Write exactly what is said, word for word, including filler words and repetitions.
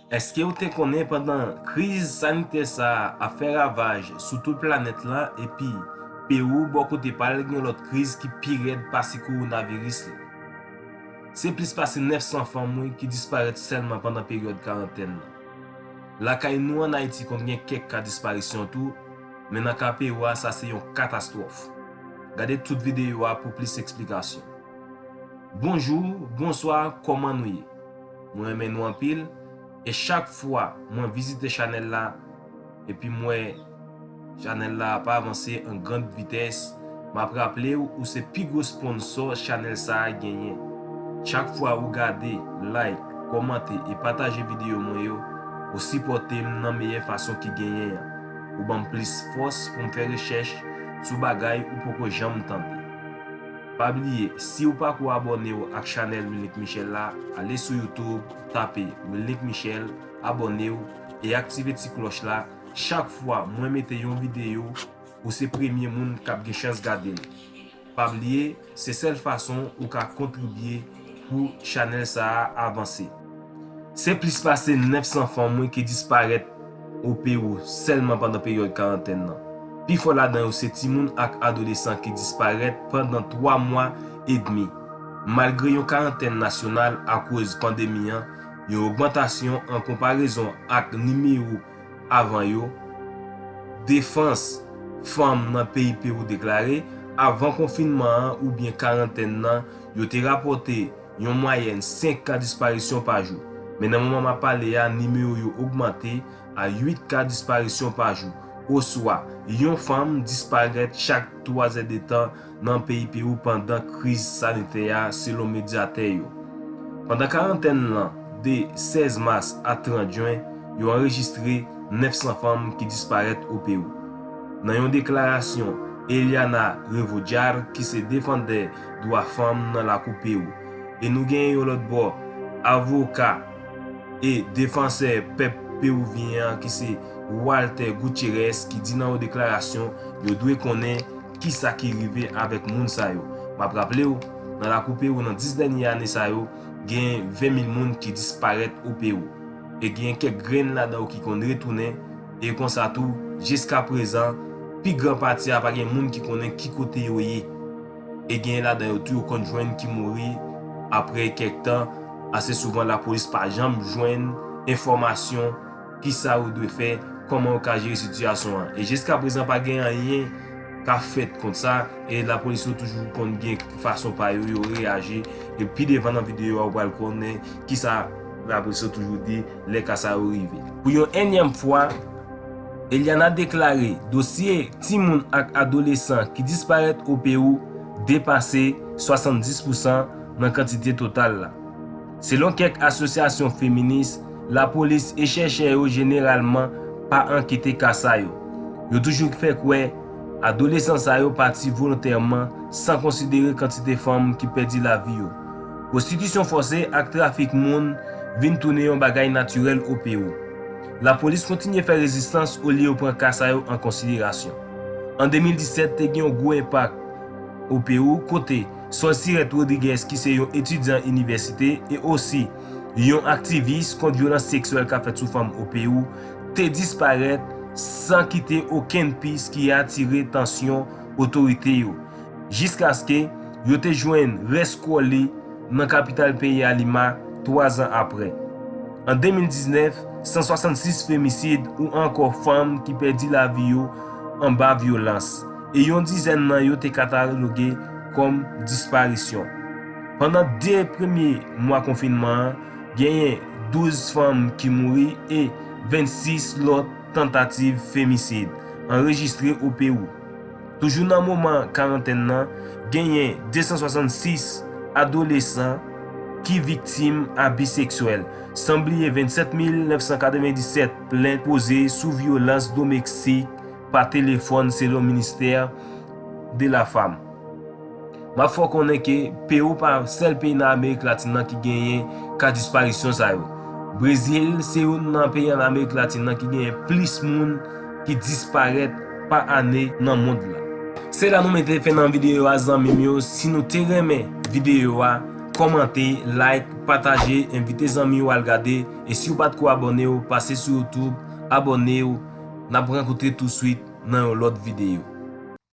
Èske w te konnen pandan kriz sanitè sa a ap fè ravaj sou tout planèt la, epi Pewou bò kote pa l gen yon lòt kriz ki pi rèd pase kowonaviris la? Se plis pase nèf san fanm wi ki disparèt sèlman pandan peryòd karantèn nan. Lakay nou ann Ayiti konn gen kèk ka disparisyon tou, men nan ka Pewou a sa se yon katastwòf. Gade tout videyo a pou plis eksplikasyon. Bonjou, bonswa, kòman nou ye? Mwen renmen nou anpil, e chak fwa mwen vizite chanèl la, epi m wè chanèl la ap avanse an grand vitès, m ap raple w ou se pi gwo sponsò chanèl sa a genyen. Chak fwa ou gade, like, kòmante e pataje videyo mwen yo, ou sipòte m nan meyè fason ki genyen an. Ou ban m plis fòs pou m fè rechèch sou bagay ou poko janm tande. Pa bliye, si w pako abòne w ak chanèl Wilnick Michel la, ale sou YouTube, tape Wilnick Michel, abòne w e aktive ti klòch la. Chak fwa mwen mete yon videyo, ou se premye moun k ap gen chans gade l. Pa bliye, se sèl fason ou ka kontribye pou chanèl sa a avanse. Se plis pase nèf san fanm wi ki disparèt o Pewou sèlman pandan peryòd karantèn nan. Pifò ladan yo se timoun ak adolesan ki disparèt pandan twa mwa edmi. Malgre yon karantèn nasyonal akoz pandemi an, yon ogmantasyon an konparezon ak nimewo avan yo, Defans Fanm nan peyi Pewou deklare, avan konfinman an oubyen karantèn nan, yo te rapòte yon mwayèn senk ka disparisyon pa jou. Men nan moman m ap pale a, nimewo yo ogmante a uit ka disparisyon pa jou, oswa yon fanm disparèt chak twa zèdtan nan peyi Pewou pandan kriz sanitè a, selon medyatè yo. Pandan karantèn lan, de sèz mas a trant jen, yo anrejistre nèf san fanm ki disparèt o Pewou. Nan yon deklarasyon, Eliana Revoudjar, ki se defandè dwa fanm nan lakou Pewou, e nou genyen yon lòt bò, avoka e defansè pèp pewivyen an ki se Walter Gutierrez ki di nan yon deklarasyon yo dwe konnen kisa ki rive avèk moun sa yo. M ap raple w, nan lakou Pewou nan dis dènye ane sa yo, gen ven mil moun ki disparèt o Pewou. E gen kèk grenn ladan yo ki konn retounen, e konsa tou, jiskaprezan, pi gran pati a pa gen moun ki konnen ki kote yo ye. E genyen ladan yo tou yo konn jwenn ki mouri apre kèk tan. Ase souvan lapolis pa janm jwenn enfòmasyon kisa yo dwe fè, kòman yo ka jere sitiyasyon an. E jiskaprezan pa gen anyen k ap fèt kont sa, e lapolis yo toujou konn gen fason pa yo, yo reyaji. E pi devan nan videyo a ou pral konnen kisa lapolis yo toujou di lè ka sa yo rive. Pou yon enyèm fwa, Eliana deklare dosye timoun ak adolesan ki disparèt o Pewou depase swasanndis pousan nan kantite total la. Selon kèk asosyasyon feminis, lapolis e chèchè yo jeneralman pa ankete ka sa yo. Yo toujou fè kwè adolesan sa yo pati volontèman san konsidere kantite fanm ki pèdi lavi yo. Pwostitisyon fòse ak trafik moun vin tounen yon bagay natirèl o Pewou. Lapolis kontinye fè rezistans olye yo pran ka sa yo an konsiderasyon. An de mil disèt, te gen yon gwo enpak o Pewou kote Sol Sirette Rodriguez, ki se yon etidyan inivèsite e osi yon aktivis kont vyolans seksyèl k ap fèt sou fanm o Pewou, te disparèt san kite okenn pis ki atire tansyon otorite yo, jiskaske yo te jwenn rès kò li nan kapital peyi a, Lima, twa zan apre. An de mil diznèf, san swasann sis femisid ou ankò fanm ki pèdi lavi yo anba vyolans, e yon dizèn nan yo te kataloge kòm disparisyon. Pandan de premye mwa konfinman an, genyen douz fanm ki mouri e vennsis lòt tantativ femisid anrejistre o Pewou. Toujou nan moman karantèn nan, genyen de san swasann sis adolesan ki viktim abi seksyèl, san bliye vennsèt mil nèf san katrevenndisèt plent poze sou vyolans domestik pa telefòn, selon ministè de la Femme. M ap fè w konnen ke Pewou pa sèl peyi nan Amerik Latin nan ki genyen ka disparisyon sa yo. Brezil se youn nan peyi an Amerik Latin nan ki genyen plis moun ki disparèt pa ane nan mond la. Se la nou mete fen nan videyo a, zanmi m yo. Si nou te renmen videyo a, kòmante, like, pataje, envite zanmi w al gade. E si w pa t ko abòne w, pase sou YouTube, abòne w. N ap rankontre touswit nan yon lòt videyo.